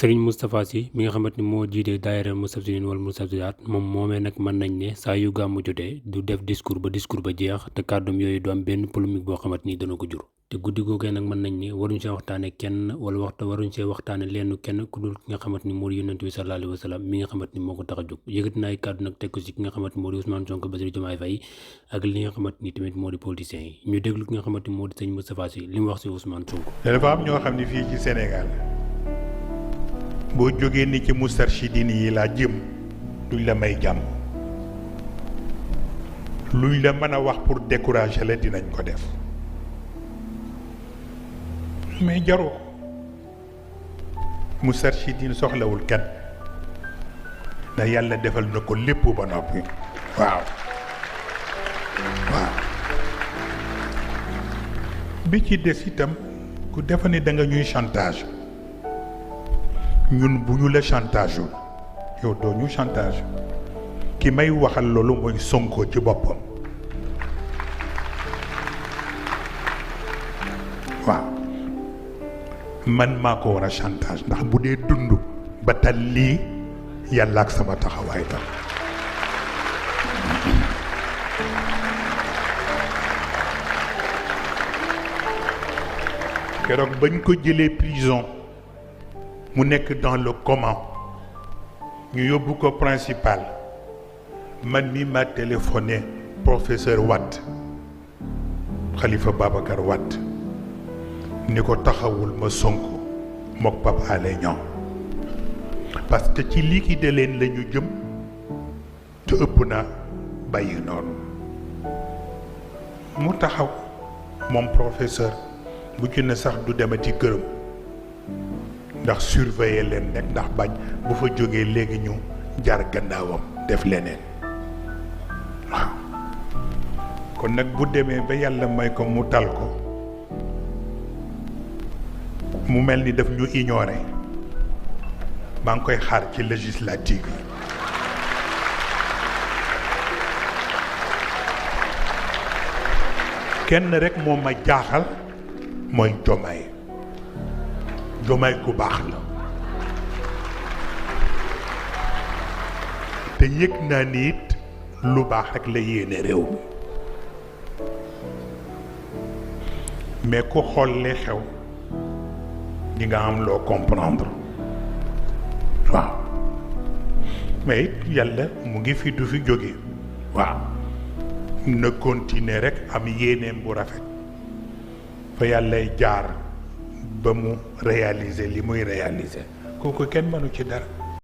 Serigne Moustapha Sy mi nga xamante ni moo jiite daayira Moustarchidine wal Moustarchidaat moom moomee nag mën nañ ne saa yu gàmmu jotee du def discours ba jeex te kàddoom yooyu du am benn polémique boo xamante ni dana ko jur. te guddi googee nag mën nañ ne waruñ see waxtaane kenn wala waruñ see waxtaane lenn kenn ku dul ki nga xamante ni moo di yonent bi sallallahu alayhi wa sallam mi nga xamante ni moo ko tax a jóg yëkkati na ay kàddu nag teg ko si ki nga xamante ni moo di Ousmane Sonko Bassirou Diomaye Faye ak li nga xamante ni tamit moo di politiciens yi ñu déglu ki nga xamante ni moo di sëñ Moustapha Sy li mu wax si Ousmane Sonko. dafa am ñoo xam ne fii ci Sénégal boo jógee ni ci Moustarchidine yi laa jëm duñ la may jàmm luñ la mën a wax pour décourager la dinañ ko def mais jaroo Moustarchidine soxlawul kenn ndax yàlla defal na ko lépp ba noppi waaw bi ci des itam ku defa ne da nga ñuy chantage ñun bu ñu la chantage wul yow doo ñu chantage ki may waxal loolu mooy Sonko ci boppam waaw man maa ko war a chantage ndax bu dee dund ba tal lii yàlla ak sama taxawaay tax keroog bañ ko jëlee prison mu nekk dans le coma ñu yóbbu ko principal man mi ma téléphoné professeur Wade Khalifa Babacar Wade ni ko taxawul ma Sonko mook Pape Alé Niang parce que ci liquide leen la ñu jëm te ëpp na bàyyi noonu mu taxaw moom professeur bu ci ne sax du demati këram ndax surveiller leen nekk ndax bañ bu fa jógee léegi ñu jar gannaawam def leneen waaw kon nag bu demee ba yàlla may ko mu tal ko mu mel ni daf ñu ignoré maa ngi koy xaar ci législative yi kenn rek moo ma jaaxal mooy Diomaye ku baax la te yëg naa ni it lu baax rek la yéene réew mi mais ku xool li xew di nga am loo comprendre waaw mais it yàlla mu ngi fi du fi jóge waaw na continuer rek am yéeneem bu rafet fa yàllay jaar ba mu réaliser li muy réaliser kooku kenn mënu ci dara